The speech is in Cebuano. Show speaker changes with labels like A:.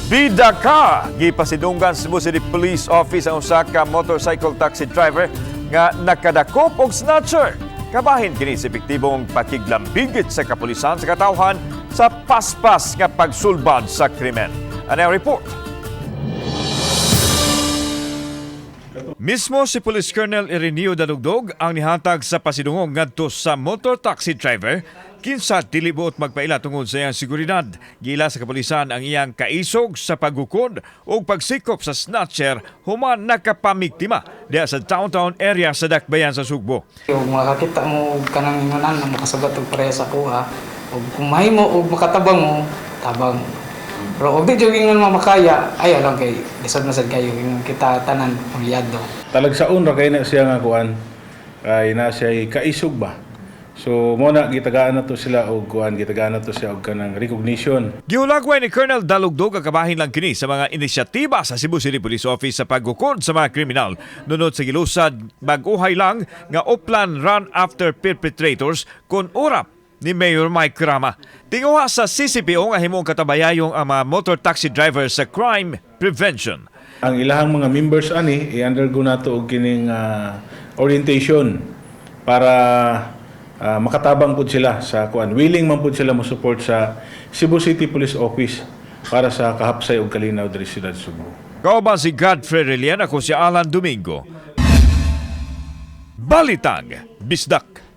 A: Bida ka! Gipasidunggan sa Cebu City Police Office ang usa ka motorcycle taxi driver nga nakadakop og snatcher. Kabahin kini sa epektibong pakiglambigit sa kapulisan sa katawhan sa paspas nga pagsulbad sa krimen. Ano ang report? Mismo si Police Colonel Ireneo Dalugdog ang nihatag sa pasidungog ngadto sa motor taxi driver kinsa dili buot magpaila tungod sa iyang seguridad. Giila sa kapulisan ang iyang kaisog sa paggukod ug pagsikop sa snatcher human nakapamiktima diha sa downtown area sa Dakbayan sa Sugbo.
B: Ug makakita mo og kanang ingon ana, makasabat og pareha sa kuha ug kung mahimo og makatabang mo, tabang. Pero og di jud ingon mo makaya, ayaw lang kay lisod na sad kayo ingon kita tanan pamilyado.
C: Talagsaon ra kay na siya nga kuan, kay na siya kaisog ba. So mo na gitagaan na to sila og kuan, gitagaan na to siya og kanang recognition.
A: Gihulagway ni Colonel Dalugdog ang kabahin lang kini sa mga inisyatiba sa Cebu City Police Office sa paggukod sa mga kriminal. Nunod sa gilusad, bag-uhay lang nga Oplan Run After Perpetrators kon urap ni Mayor Mike Rama. Tinguha sa CCPO nga himong katabayayong ang mga motor taxi driver sa crime prevention.
C: Ang ilahang mga members ani i-undergo nato og kining orientation para makatabang pud sila sa kuan. Willing man pud sila mo support sa Cebu City Police Office para sa kahapsay ug kalinaw diri sa siyudad Sugbo.
A: Kauban si Godfrey Relian, ako si Alan Domingo. Balitang Bisdak.